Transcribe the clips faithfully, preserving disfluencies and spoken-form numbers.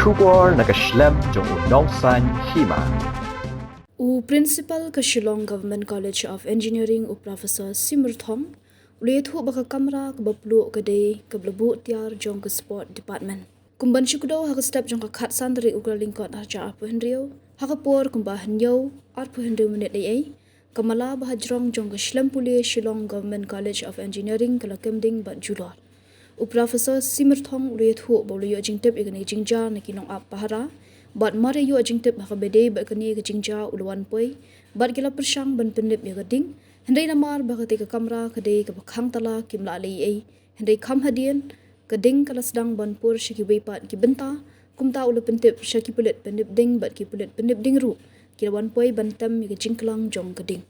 Khubor na ka shlem jong u nongsaiñ hima. U Principal ka Shillong Government College of Engineering, u Professor Simirthong, u la ïathuh ba ka kamra kaba pluh ka dei kaba la buh tiar jong ka Sport Department. Kum ban shu kdew ha ka step jong ka khatsan tarik u Kyllalyngkot arhajar arphew hynriew, ha ka por kumba hynñiew arphew hynriew minit eiei, ka mala ba hajrong jong ka shlem pule Shillong Government College of Engineering ka la kem ding bad julor. U Professor Simirthong u la ïathuh ba u la ïoh jingtip ïa kane ka jingjia na ki nongap pahara, bad mar ïa ïoh jingtip ha kaba dei bad kane ka jingjia u la wan poi, bad ki la pyrshang ban pynlip ïa ka ding, hynrei namar ba kata ka kamra ka dei kaba khang tala kim lah leh ei ei, hynrei kham hadien, ka ding ka la sdang ban pur sha kiwei pat ki bynta, kumta u la pyntip sha ki pulit pynlip ding bad ki pulit pynlip ding ruh, ki la wan poi ban tem ïa ka jingklang jong ka ding.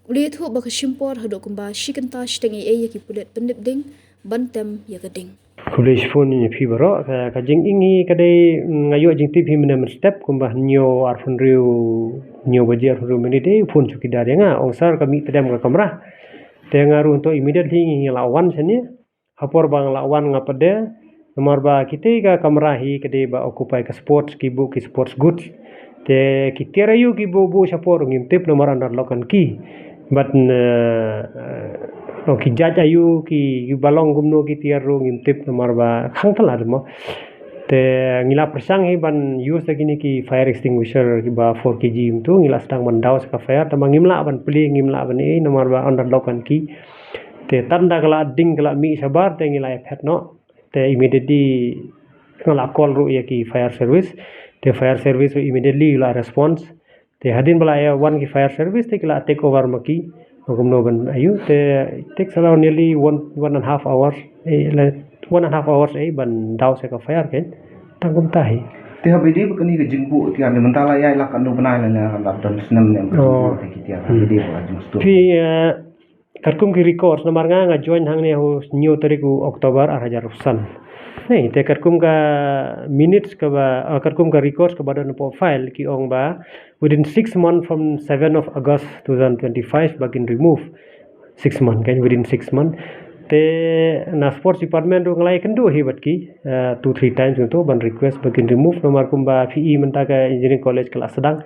U la ïathuh ba ka shim por haduh kumba shi kynta shiteng eiei ïa ki pulit pynlip ding ban tem ïa ka ding. Khublei shibun ïa phi baroh, ka, ka jingïing hi ka dei, mm, nga ïoh jingtip hi mynne mynstep kumba hynñiew arphew hynriew, hynñiew baje arphew hynriew minit, eh, phone chowkidar ïa nga, ong sir ka mih pdem ka kamra. Te nga ruh to immediately ngi la wan shane. Ha por ba nga la wan nga peit, namar ba kitei ka kamra hi ka dei ba occupy ka sports, ki buh ki sports goods. Te ki tiar aiu ki buh buh shapoh ruh ngim tip namar under lock and key. Bad, eh, eh, ki jait aiu ki, ki ba long kumno ki tiar ruh ngim tip namar ba khang tala de mo. Te ngi la pyrshang hi ban use da kine ki fire extinguisher kiba four K G kumto, ngi la sdang ban daw sha ka fire, tangba ngim lah ban plie, ngim lah ban ei namar ba under lock and key. Te tang da ka la ding ka la mih shabar te ngi la ïa phet noh. Te immediately nga la call ruh ïa ki fire service. Te fire service ruh immediately la response. Te hadien ba la ïa wan ki fire service te ki la take over ma ki. Ma kumno ban aiu te it takes around nearly one, one and a half hours. Eh, le, one and a half hours, eh, ban daw sha ka fire ken. Tang kumta hi. Te ha bede ba kane ka jingbuh tiar ne mynta la ïa la katno bnai la ne la don snem ne ka jingbuh te ki tiar ha bede ba ka jingstop. Phi, eh, katkum ki records namar nga nga join hangne ha u hynñiew tarik u October arhajar arphew san. Hei, te katkum ka minutes kaba, eh, katkum ka records kaba don hapoh file ki ong ba within six months from seven of August two thousand twenty-five ba kin remove. Six months kan, within six months. Te na sports department ruh nga la ïakynduh hi bad ki, eh, two three times kumto ban request ba kin remove namar kumba phi i mynta ka engineering college ka la sdang.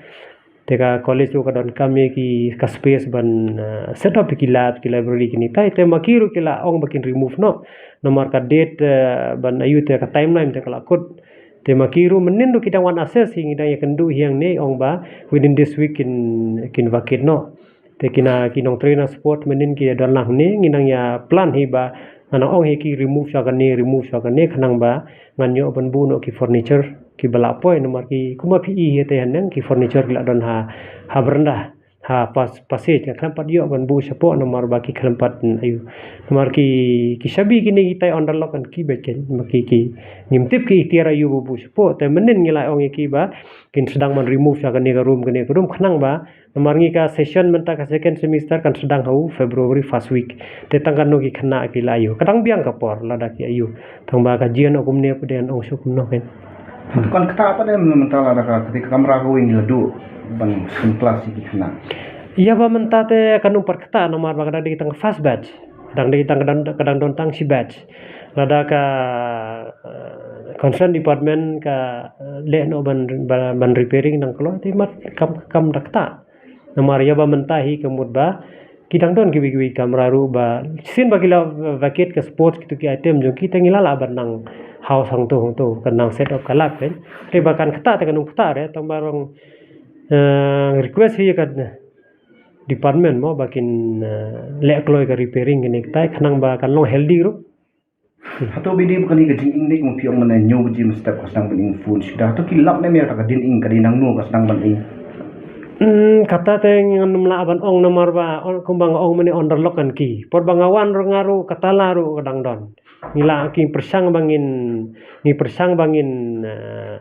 Te ka college ruh ka donkam ïa ki ka space ban, eh, set up ïa ki lab, ki library kine tai. Te ma ki ruh ki la ong ba kin remove noh. Namar ka date, eh, ban aiu te ka timeline te ka la kut. Te ma ki ruh mynnin ruh ki dang wan assess hi, ngi dang ïakynduh hi hangne ong ba within this week kin, kin vacate noh. Te kine ki nongtrei na sport mynnin ki don lang hangne, ngi nang ïa plan hi ba ngan ong hi ki remove sha kane, remove sha kane, khnang ba ngan ïoh ban buh noh ki furniture kiba la poi namar ki kumba phi i hi te haneng ki furniture ki la don ha, ha veranda, ha pas-, passage, nga khlem pat ïoh ban buh shapoh namar ba ki khlem pat, mm, aiu. Namar ki, ki shabi kine ki tai under lock and key bad ken, namar ki, ki ngim tip ki tiar aiu ba buh shapoh. Te mynnin ngi la ong ïa ki ba kin sdang ban remove sha kane ka room, kane ka room, khnang ba namar ngi ka session mynta ka second semester kan sdang ha u February first week. Te tang kano ki khynnah ki la aiu. Ka dang biang ka por lada ki aiu. Tang ba ka jia noh kumne pdeng ong shu kumno ken. Kan kata pat de mynta lada ka, ka kamra kawei ngi la duh ban sngewthuh ïa ki khynnah. Ïa ba mynta te kan ym pat kata namar ba ka dang dei tang first batch. Ka dang dei tang ka dang, ka dang don tang shi batch. Lada ka, eh, concern department ka, eh, leh noh ban, ban, ban repairing nang kloi te mat kam, kam da kata. Namar ïa ba mynta hi ka mut ba ki dang don kiwei kiwei kamra ruh ba shisien ba ki la vacate ka sports kito ki item jong ki te ngi la lah ban nang house hangto hangto, ka nang set up ka lab kan. Te ba kan kata te kan ym kata re, tang ba rong, eh, request hi ka department mo ba kin, eh, leh kloi ka repairing kine kitai khnang ba kan long healthy ruh. Hato bede ba kane ka jingïing ne kumba phi ong mynne hynñiew baje mynstep ka sdang ban ïing phone shida. Hato ki lap ne em ïa kata ka dien ïing, ka dei nangno ka sdang ban ïing? Hmm, kata te ngam lah ban ong namar ba, on-, kumba nga ong mynne under lock and key. Por ba nga wan ruh nga ruh ka tala ruh ka dang don. Ngi la ki pyrshang ba ngin, ngi pyrshang ba ngin, eh,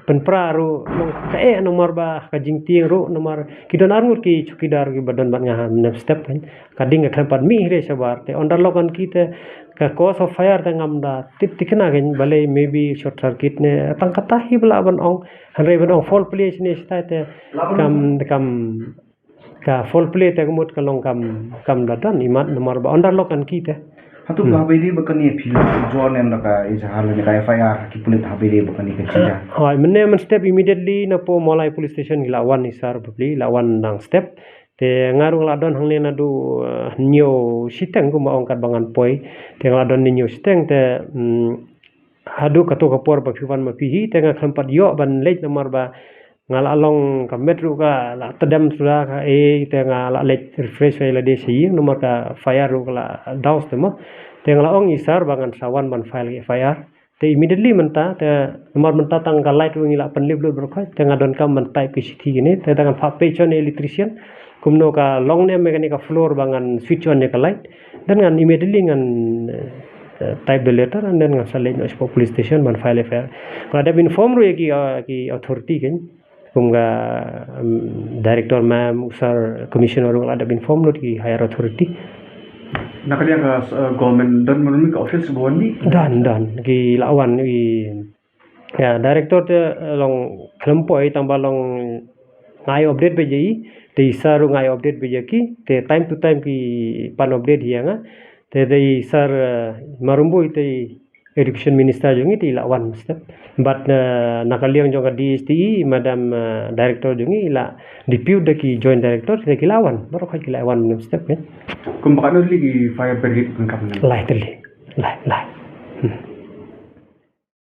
pynpra ruh, nong kaei namar ba ka jingtieng ruh namar ki don arngut ki chowkidar kiba don bad nga ha mynstep kan. Ka ding ka khlem pat mih re shabar te under lock and key te ka cause of fire te ngam da tip thikna kan, balei maybe short circuit ne tang kata hi ba lah ban ong, hynrei ban ong foul play shane shatai te kam, kam ka foul play te ka mut ka long kam, kam da don imat namar ba under lock and key te. Atu ka haba ïadei bad kane phi la join em da ka ejahar lane ka F I R ki pulit haba ïadei bad kane ka jia. Hooid, mynne mynstep immediately napoh Mawlai Police Station ngi la wan i sir bapli, la wan nangstep. Te nga ruh nga la don hangne naduh hynñiew shiteng kumba ong katba ngan poi. Te nga la don hynñiew shiteng te haduh kato ka por ba phi wan ma phi hi te nga khlem pat ïoh ban leit namar ba nga la long ka met ruh ka la tdem suda ka e te nga la leit refresh ïa lade sha ïing namar ka F I R ruh ka la douse te mo. Te nga la ong i sir ba ngan sa wan ban file F I R. Te immediately mynta te namar mynta tang ka light ruh ngi la pynlip lut baroh khoit te nga donkam ban type ki shithi kine te tang ngan phah page on electrician kumno ka long ne me kane ka floor ba ngan switch on ïa ka light. Then ngan immediately ngan type the letter and then ngan sa leit noh shapoh police station ban file F I R. Nga la dep inform ruh ïa ki authority kein kum ka director ma'am, u sir commissioner ruh nga la dep inform lut ki higher authority. Na ka liang ka government don mynno ka office ba wan ni? Don don ki la wan i director te long khlem poi tang ba long nga ai update beit ïa i te i sir ruh nga ai update beit ïa ki te time to time ki pan update ïa nga. Te i sir Marumbui te education minister jong ngi te i la wan mynstep. But na ka liang jong ka D S T E madam director jong ngi i la depute da ki joint director te ki la wan baroh khoit ki la wan mynstep. Kumba katno tylli ki fire brigade pynkam? Lai tylli. Lai lai.